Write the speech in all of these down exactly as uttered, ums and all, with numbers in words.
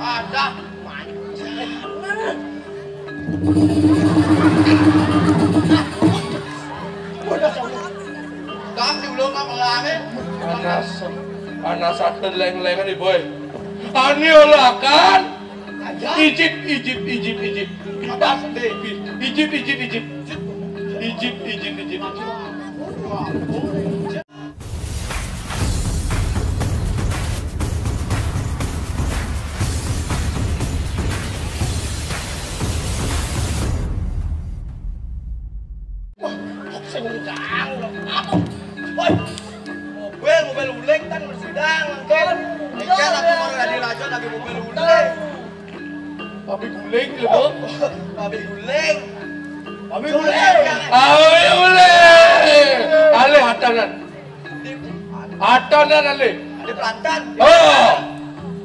Ada. Tang diulung apa rame? Panas. Panas ate leng-lengan, Boy. Ani olakan. Aja. Ijip, ijip, ijip, ijip. Apa sedih? Ijip, ijip, ijip. Ijip, ijip, ijip, ijip. Wah, sing ucang. Apa? Woi. Mobil, mobil uling kan sidang, kan. Kan aku mau lagi raja lagi mobil uling. Pabrik uling lho, Bu. Pabrik uling. Pabrik uling. Pabrik uling. Alih atanan. Atanan alih. Ada pelantan. Oh.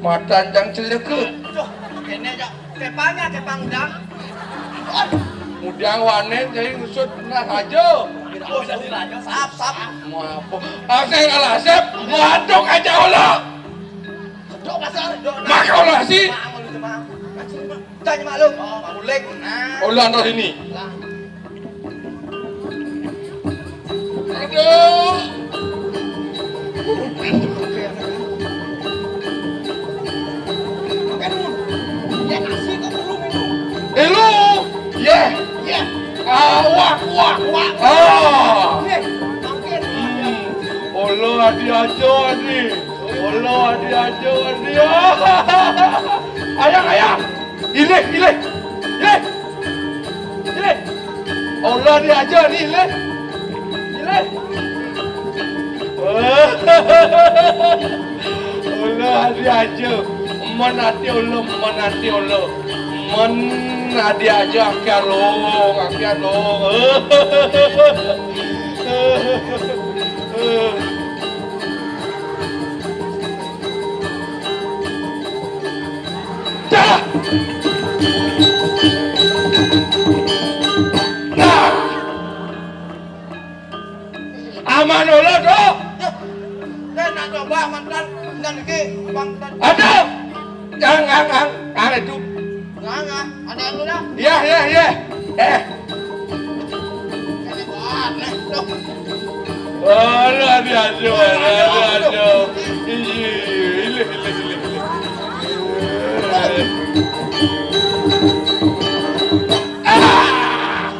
Matan jang celeke. Duh, kene aja. Kepangnya, kepang udang. Udang wanen jadi ngusut nah aja. Kita usah dilanja, sap, sap. Mau apa? Asal kalah sep, waduh aja Allah. Sedok kasar, sedok. Mak Allah sih. Mak Allah, Mak. Tanya mak lu. Oh, Mak Ulik. Nah. Allah antar sini. Lah. Aduh. Makan dulu. Ya, kasih kok perlu minum. Eh, lu? Ye. Ye. Ah, wah, wah, wah. Ah. Ye. Makan. Hmm. Allah, adi aja ni. Allah, adi aja ni. Ayang, ayang. Ilih, ilih. Ilih. Ilih. Allah, adi aja ni, ilih. Ilih. Allah, adi aja. Men ati Allah, men ati Allah. Men adi aja, akeh alung, akeh alung. Dah. Nah. Aman dulu, Dok. Yuk. Saya nak coba mantan, mantan iki, Bang. Aduh. Ang, ang, ang, ang itu. Ang, ang. Ada yang udah? Iya, iya, iya. Eh. Ini buat, nih. Tuh. Wala, diajo, wala, diajo. Iya, iya, iya, iya. Ah!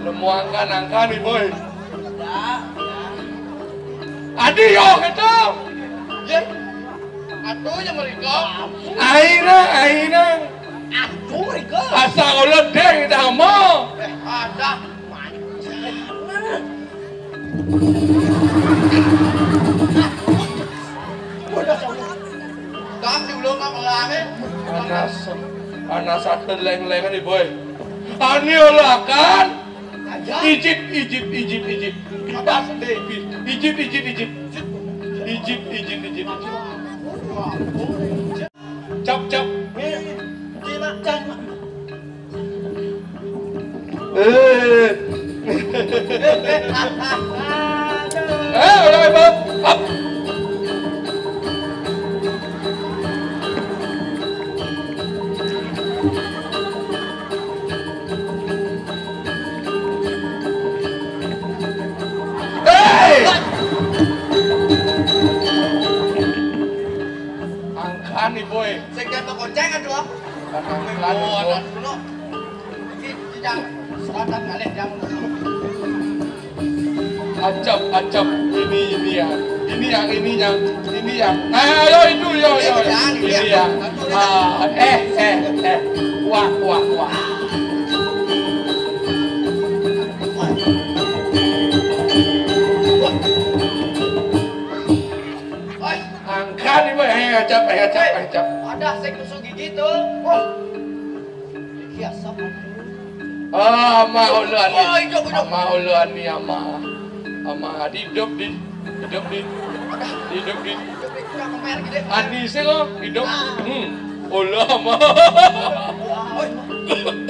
Lemu angkan, angkan nih, Boy. Adi, yo, gitu. Ye. Atuh, ya, mereka. Aina, aina. Atuh, mereka. Asa ulet deh, kita mah. Eh, ada. Tang diulung apa rame? Panas. Panas ate leng-lengan nih, Boy. Ani olakan. Ijip, ijip, ijip, ijip. Apa sedih? Ijip, ijip, ijip. Ijip, ijip, ijip, ijip. Cap, cap. Eh. Eh, udah, Bang. Hap. Hei! Angkan nih, Boy. Sing jatuh gonceng kan, Dok? Angkan nih, Boy. Iki, iki jam standar ngalih jam. Acap, acap. Ini, ini ya. Ini yang, ini yang, ini yang. Nah, ayo itu, yo, yo. Ini yang, ini yang. Ah, eh, eh, eh. Wah, wah, wah. Angkat ibu, ayo acap, ayo acap, ayo acap. Ada sing tusuk gigi tuh. Wah. Iki asam. Ah, ama ulo ani. Oh, hidup, hidup. Ama ulo ani, ama. Ama, hidup di. Hidup di. Hidup di. Hidup di. Kurang kemer gede. Ani sih lo, hidup. Ah. Hmm. Ulo ama. Oi.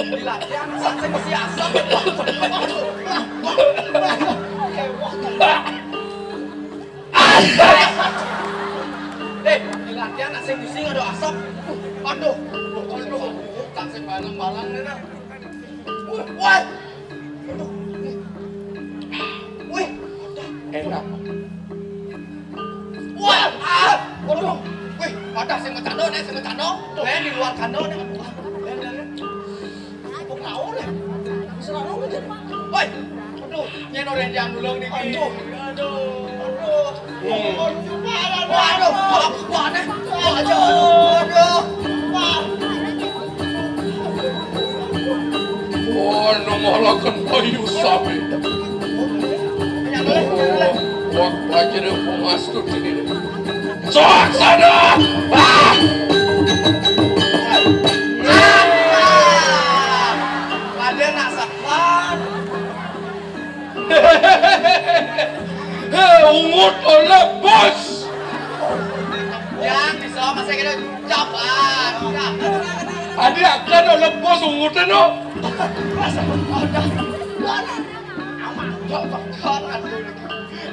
Dilatih anak sing si asam. Eh, dilatih Anak sing pusing ada asap. Aduh, aduh, aduh, tak sing balang-balang nih, nah. Wih, wih. Aduh. Wih, enak. Wah, ah, waduh. Wih, ada sing ngecando nih, sing ngecando. Tuh, eh, di luar kando nih. Aduh, ah. Woi, aduh, nyén orang yang nulung niki. Aduh, aduh, aduh. Waduh, wah, wah, deh. Wah, aja, aduh, aduh. Wah. Oh, nungolaken bayu sami. Oh, wah, wajah bungas tuh ini. Sok sana! Ah! Ada nak sabar. Hé, ungut oleh bos. Yang bisa masih kita coba. Ada akan oleh bos ungut no. Aman. Coba kan dulu.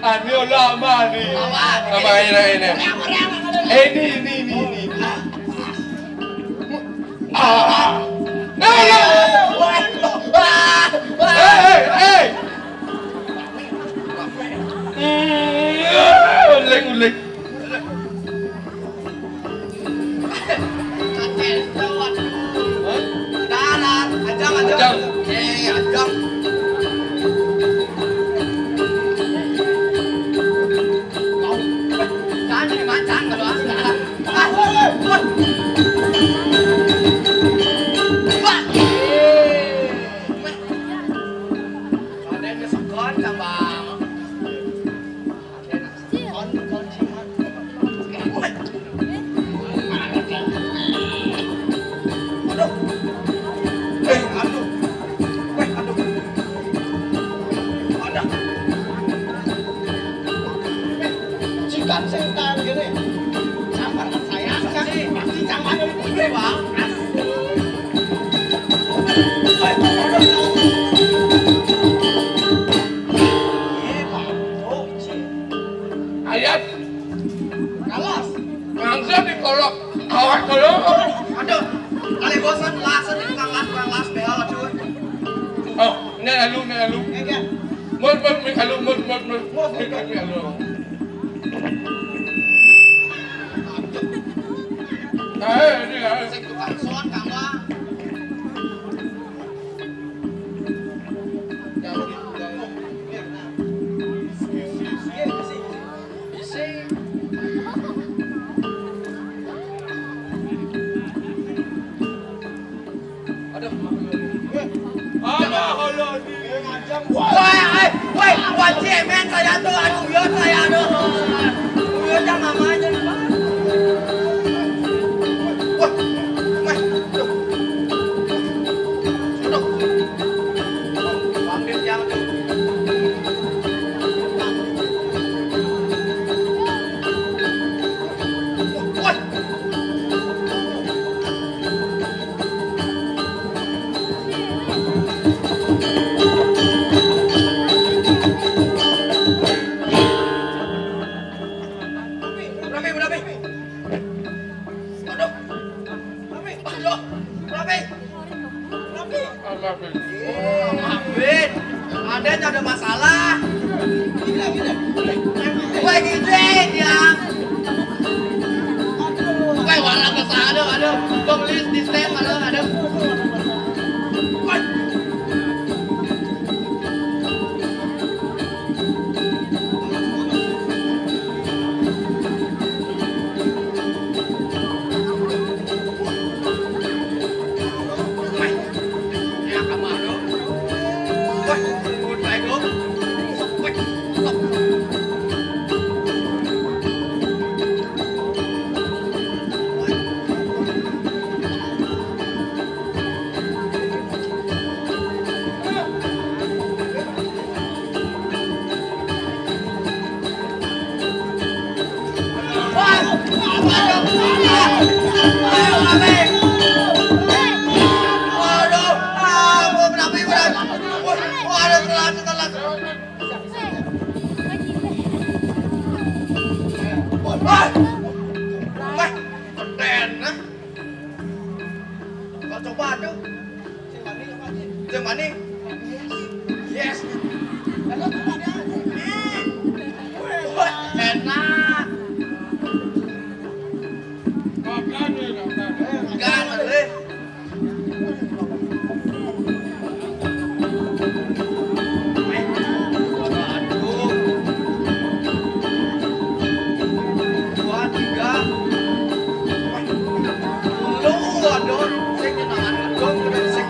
Ani ola ama ani. Ama, ama ini, ini. Ini, ini, ini, ini. Ah. Hey, hey, hey. Hmm, uling, uling. Darat, ajang, ajang. Ajang. Eh, ajang. Mau. Jangan jadi macan kalau ah, darat. Ah, woi, woi. Wah. Ada yang kesekon, Bang. Cikan setan gini. Sambar saya, pasti jangan dari publik, Bang. Ayat. Kalas. Langsung dikolok. Awak kolok. Aduh. Kali bosan, langsung di tukang las, tukang las, behel, aduh. Oh, ini lalu, ini lalu. Iya, iya. Mut, mut, mut, lalu, mut, mut, mut. Mut, mut, mut. Ini lalu. Nah, ini lalu. Sing tukang son, kamu. Woi, woi, woi, cemen saya tuh, aduh, yo saya aduh. Yo jangan main. Wah, wah. Rapi, rapi. Aduh. Rapi. Aduh. Rapi. Rapi. Rapi. Ada ada masalah. Gila, gila. Gue gituin ya. Gue warna besar, aduh, aduh. Gue beli di stand, aduh, aduh. Wah. Yang mana? Yes. Wah, enak. Makan, eh. Aduh. Dua, tiga. Lu, aduh. Sing, aduh, sing.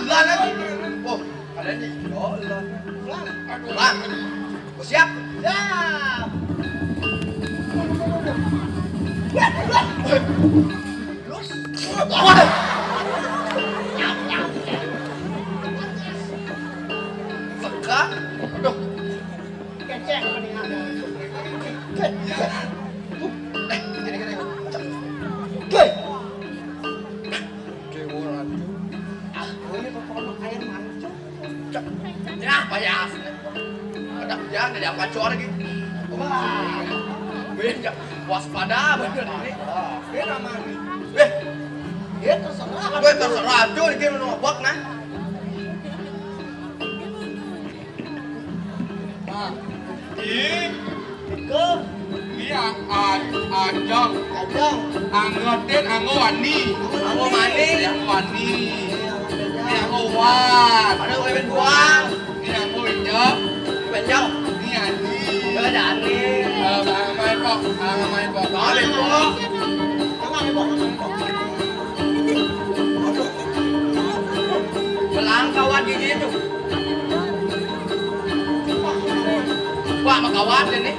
Malah lagi. Oh, kalian nih. Oh, lah. Lah. Siap? Siap. Terus? Wah. Sekat. Aduh. Kecek mendingan. Kecek. Eh, gini, gini. Oke. Dewa Ratu. Ah, oh, ini tuh kalau makanya mancung. Ya, apa ya? Ada ya, ada apa, cor lagi? Wah. Beda. Waspada bener ini. Dia namanya. Eh, dia terserah. Gue terserah tuh, dia mau ngobak, nah. Nah, ini ke ini a-, a-, ajang. Ajang. Anggotin, anggo wani. Anggo manis. Anggo wani. Ini anggo wan. Ada gue buang. Ini anggo injak. Injak. Ini aji. Ada aji. Eh, bang main kok, bang main kok. Bang main kok. Bang main kok. Aduh. Belang kawat gigi itu. Wah, makawat ini.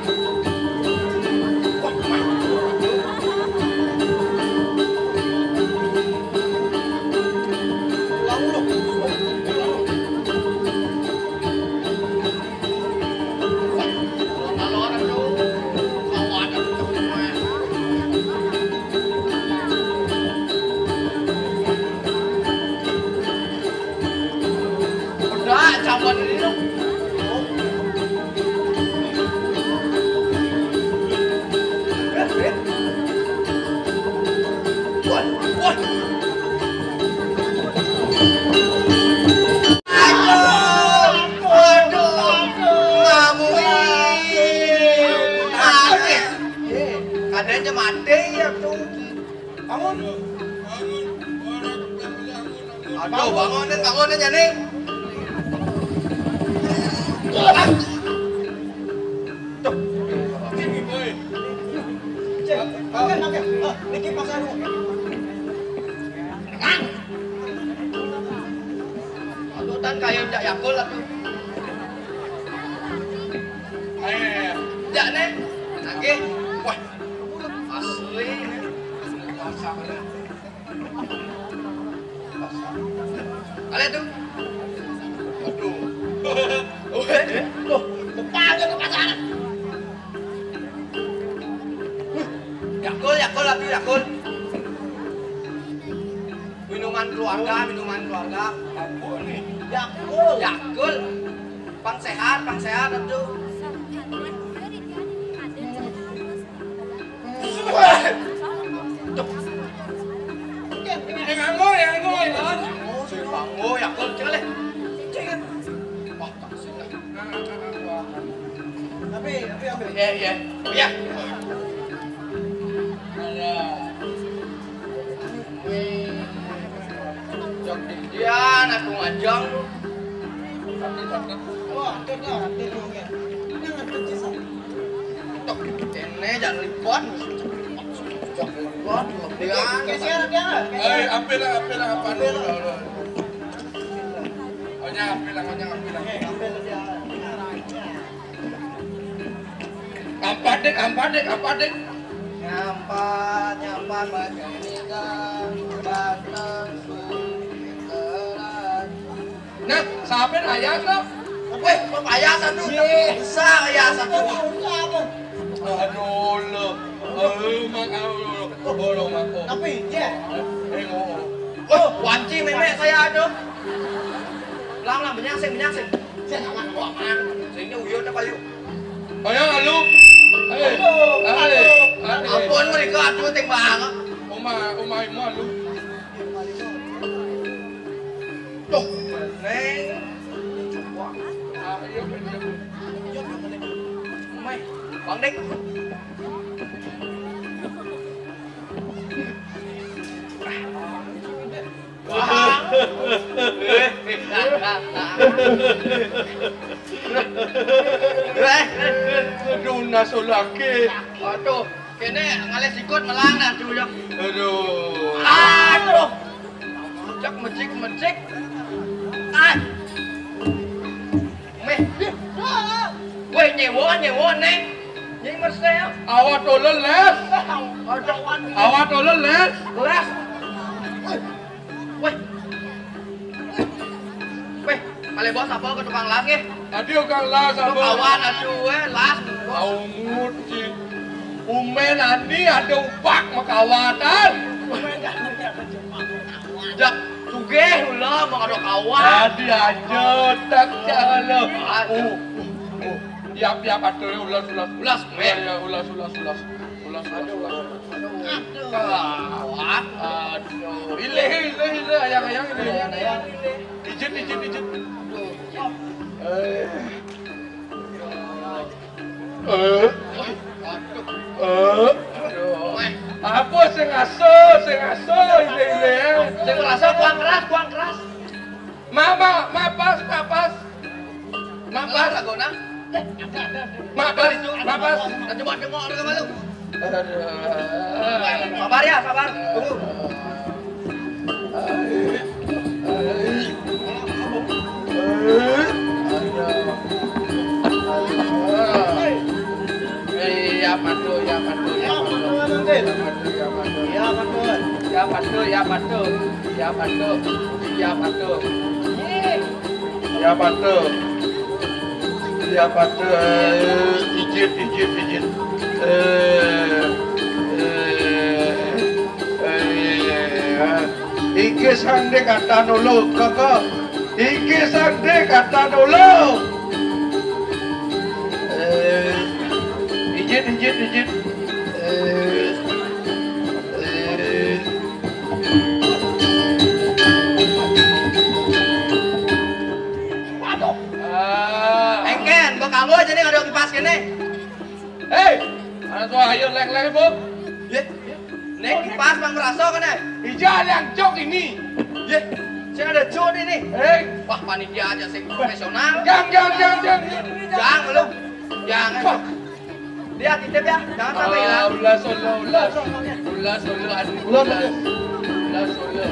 Wah, mah. Udah, cabut ini dong. Wah, wah. Aduh, aduh, ngamuin. Aneh. Katanya mati ya tuh. Bangun. Aduh, bangun nih, bangun nih, Jani. Tuh. Cek, oke, oke. Ah, niki pasang dulu. Aduh, tan kayak jak Yakul atuh. Ayo, ayo, ayo. Jak nih. Lagi. Wah, asli nih. Pasang nih. Kalian tuh. Aduh. Weh, loh, depan ke pasangan. Yakul, Yakul, lagi Yakul. Minuman keluarga, minuman keluarga. Yakul. Yakul. Pang sehat, pang sehat atuh. Wah. Tuh. Yang nganggo, yang nganggo, ya kan? Oh, si nganggo, Yakul, cek leh. Cek. Wah, tak sih. Tapi, tapi ambil. Iya, iya. Iya. Ada. Jok didian, aku ngajang. Sakit, sakit. Wah, sakit dah, sakit dah, oke. Ini nggak sakit, sakit. Tok, ini jangan lipat. Jangan lipat, lebihan. Geser dia, geser. Eh, ambil lah, ambil lah, apa dulu? Ambil lah. Onyang, ambil lah, Onyang, ambil lah. Oke, ambil dia. Ampat, Dik, ampat, Dik, ampat, Dik. Nyampat, nyampat, baca ini, Kang. Datang, sulit, keras. Nah, siapa ayah, Kang? Weh, kok ayah satu? Iya. Bisa ayah satu. Aduh, lo. Aduh, mak, aduh, lo. Bolong, mak, kok. Tapi, iya. Eh, ngomong. Oh, wanci memek saya, aduh. Lang, lang, menyangsing, menyangsing. Saya nggak ngaku apaan. Sehingga uyut apa, yuk? Ayo, alu. Eh, aduh, eh, aduh. Eh. Ampun, mereka, aduh, ting banget. Oma, oma, imu, alu. Tuh, Neng. Wah, ah, iya, bener. Meh, Bang Dik. Wah. Aduh, naso lagi. Aduh, kene ngalih sikut melang dah, Ju, ya. Aduh. Aduh. Cek mejik-mejik. Ah. Meh. Weh, nyewa, nyewa, Neng. Nying mersel. Awak tolol, Les. Aduh, wan. Awak tolol, Les. Les. Weh. Weh, malih bos apa ke tukang las nggih? Tadi tukang las apa? Tukang kawan, aduh, weh, las. Aungut, Cing. Umen ani ada upak makawatan. Jak sugih ula mung ada kawan. Tadi aja tak cak ula. Aduh. Uh, uh, uh. Yap, yap, atur, ulas, ulas. Ulas, meh. Ya, ya, ulas, ulas, ulas. Ulas, ulas, ulas. Aduh. Aduh. Ilih, ilih, ilih, ayang, ayang, ilih. Ayang, ayang, ilih. Ijit, ijit, ijit. Eh. Eh. Eh. Aduh. Apa sing aso, sing aso, ilih, ilih, eh? Sing aso, kuang keras, kuang keras. Mak, mak, mak pas, mak pas. Mak pas. Mak pas, mak pas. Aduh. Sabar ya, sabar. Tunggu. Eh, ya patuh, ya patuh, ya patuh. Ya patuh, ya patuh. Ya patuh, ya patuh. Ya patuh. Ya patuh. Ya patuh. Ya patuh. Eh, ijit, ijit, ijit. Eh, eh, eh, eh. Iki sandé kata nulung, Koko. Iki sandé kata nulung. Eh, ijit, ijit, ijit. Eh, eh. Waduh. Ah. Engken, mbok kanggo aja nih ada kipas kene. Hei, anak tua ayo lek-lek, Bu. Yé. Nek kipas mang merasa kene. Ija ada yang jok ini. Yé, saya ada jok ini. Hei. Wah, panitia aja sing profesional. Jang, jang, jang, jang. Jang lu. Jang. Wah. Dia titip ya, jangan sampai hilang. Ah, ulah solo, ulah. Ulah solo, anu. Ulah solo. Ulah solo.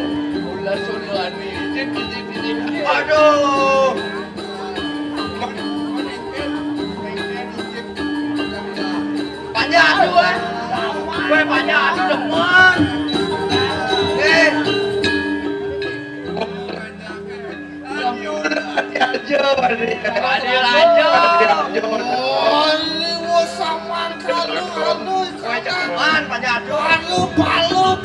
Ulah solo, anu. Titip, titip, titip. Aduh. Panjang aduh, eh. Gue panjang aduh demen. Eh. Adil aja. Adil aja. Oh, ini mau sama kalau anu, man, panjang aduh. Palu, palu,